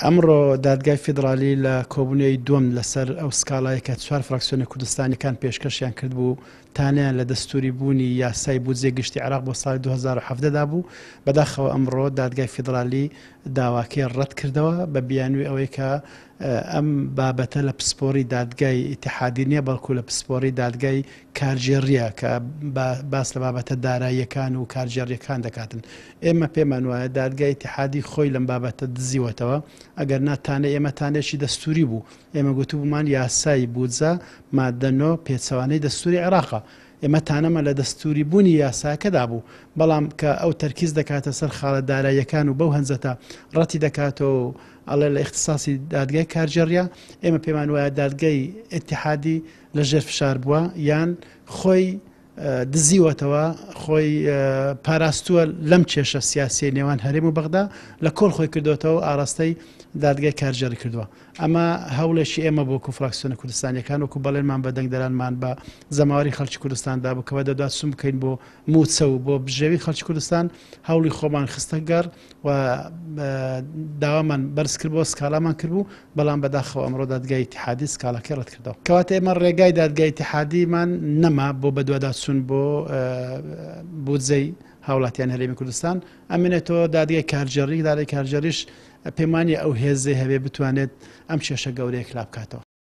ئەمڕۆ دادگای فیدڕالی لە کۆبوونەوەی دووەم لەسەر ئەو سکاڵایە کە چوار فراکسیۆنە کوردستانیەکان پێشکەشیان کردبوو تانەیان لە دەستووری بوونی یاسای بودجەی گشتی عێراق بۆ ساڵی 2017 دابوو، بەداخەوە ئەمڕۆ دادگای فیدڕالی داواکەی ڕەتکردەوە بە بیانووی ئەوەی کە ئەم بابەتە لە پسپۆڕی دادگای ئیتیحادی نییە بەڵکو لە پسپۆڕی دادگای کارگێڕییە کە باس لە بابەتە داراییەکان و کارگێڕییەکان دەکاتن. ئێمە پێمان وایە دادگای ئیتیحادی خۆی لەم بابەتە دزیوەتەوە، ئەگەر نا تانەی ئێمە تانەیەکی دەستووری بوو. ئێمە گوتبوومان یاسای بودجە ماددە نۆ پێچەوانەی دەستووری عێراقە. ئێمە تانەمان لە دەستووری بوونی یاساکەدا بوو، بەڵام کە ئەو تەرکیز دەکاتە سەر خاڵە داراییەکان و بەو هەنجەتە ڕەتی دەکاتەوە و ئەڵێ لە ئیختیساسی دادگای کارگێڕییە، ئێمە پێمان وایە دادگای ئیتیحادی لە ژێر فشار بووە یان خۆی دزیوەتەوە، خۆی پاراستووە لەم کێشە سیاسیەی نێوان هەرێم و بەغدا، لە کۆڵ خۆی کردوەتەوە و ئاراستەی دادگای کارگێڕی کردووە. ئەمە هەوڵێکی ئێمە بوو وەکو فراکسیۆنە کوردستانیەکان، وەکو بەڵێنمان بە دەنگدەرانمان، بە جەماوەری خەڵکی کوردستان دابوو کە بەدەدواچوون بکەین بۆ مووچە و بۆ بژێوی خەڵکی کوردستان، هەوڵی خۆمان خستە گەڕ و داوامان بەرز کردبووە، سکاڵامان کردبوو، بەڵام بەداخەوە ئەمڕۆ دادگای ئیتیحادی سکاڵاکەی ڕەتکردەوە. کەواتە ئێمە ڕێگای دادگای ئیتیحادیمان نەما بۆ بەدواداچوون بۆ بودجەی هاوڵاتیانی هەرێمی کوردستان، ئەمێنێتەوە دادگای کارگێڕی، دادگای کارگێڕیش پێم وانییە ئەو هێزەی هەبێ بتوانێت ئەم کێشە گەورەیە کلا بکاتەوە.